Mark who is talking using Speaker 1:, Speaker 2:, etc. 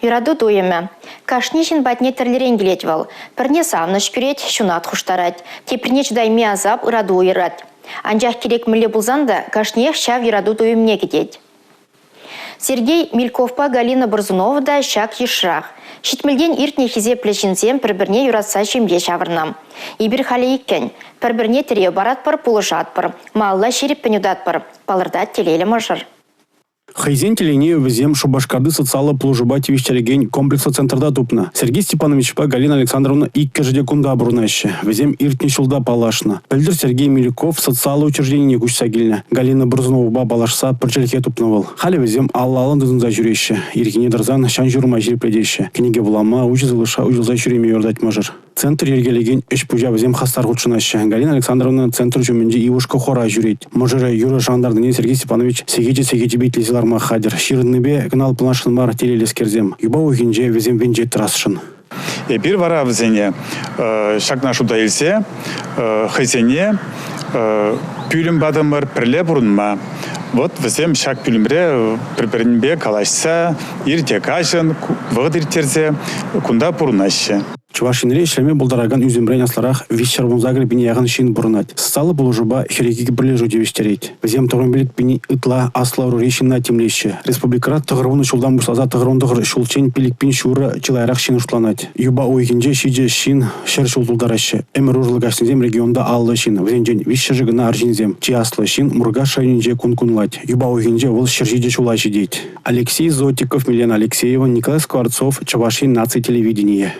Speaker 1: Юрату туйӑмӗ. Кашни ҫын патне тӗрлӗрен килет вӑл. Пӗрне савӑнӑҫ кӳрет, ҫунат хуштарать. Теприне чӑтайми асап, ырату уйӑрать. Анчах кирек мӗнле пулсан та кашниех ҫав юрату туйӑмне кӗтет. Сергей Мильковпа Галина Борзунова та ҫак йышрах. Ҫитмӗлтен иртнӗ хисеплӗ ҫынсем пӗр-пӗрне юратса ҫемье ҫавӑрнӑ. Эпир халӗ иккӗн. Пӗр-пӗрне тӗрев паратпӑр, пулӑшатпӑр. Малалла ҫирӗппӗн утатпӑр, палӑртать телейлӗ мӑшӑр.
Speaker 2: Хӑйсен телейне вӗсем Шупашкарти социаллӑ пулӑшупа тивӗҫтерекен комплекслӑ центрта тупнӑ. Сергей Степановичпа Галина Александровна иккӗшӗ те кунта пурӑнаҫҫӗ. Вӗсем иртнӗ ҫулта паллашнӑ. Пӗлтӗр Сергей Милюков социаллӑ учрежденине куҫса килнӗ. Галина Борзуновӑпа паллашса пӗр чӗлхе тупнӑ вӑл. Халӗ вӗсем алла-аллӑн тытӑнса ҫӳреҫҫӗ. Ирхине тӑрсан ҫан-ҫурӑма ҫирӗплетеҫҫӗ. Кӗнеке вулама, уҫӑ сывлӑшра уҫӑлса ҫӳреме юратать мӑшӑр. Центр йӗркелекен ӗҫ-пуҫа вӗсем хастар хутшӑнаҫҫӗ. Галина Александровна центр ҫумӗнчи Ивушка хора ҫӳрет. Мӑшӑрӗ юрӑ шӑрантарнине Сергей Степанович сехечӗ-сехечӗпе итлесе ларма хатӗр. Ҫырӑннипе кӑна лӑпланасшӑн мар телейлӗскерсем. Юпа уйӑхӗнче вӗсем венчет тӑрасшӑн.
Speaker 3: Эпир вара вӗсене ҫакна шута илсе хӑйсене пӳлӗм патӑмӑр пӗрле пурӑнма. Вот вӗсем ҫак пӳлӗмре пӗр-пӗринпе калаҫса, ирте каҫӑн вӑхӑт ирттерсе кунта пурӑнаҫҫӗ.
Speaker 2: Чӑваш Енре ӗҫлеме пултаракан ӳсӗмрен аслӑрах 318 пине яхӑн ҫын пурӑнать. Социаллӑ пулӑшупа 42 пӗрлешӳ тивӗҫтерет. Вӗсем 95 пин ытла аслӑ ӑрури ҫынна тимлеҫҫӗ. Республикӑра 90 ҫултан пуҫласа 99 ҫулччен 5 пин ҫурӑ чылайрах ҫын шутланать. Юпа уйӑхӗнче 7 ҫын 100 ҫул тултараҫҫӗ. Ӗмӗр урлӑ каҫнисем регионта 50 ҫын, вӗсенчен виҫҫӗшӗ кӑна арҫынсем. Чи аслӑ ҫын Муркаш районӗнче кун кунлать. Юпа уйӑхӗнче вӑл 107 ҫула ҫитет. Алексей Зотиков, Милена Алексеева, Николай Скворцов, Чӑваш Ен наци телевиденийӗ.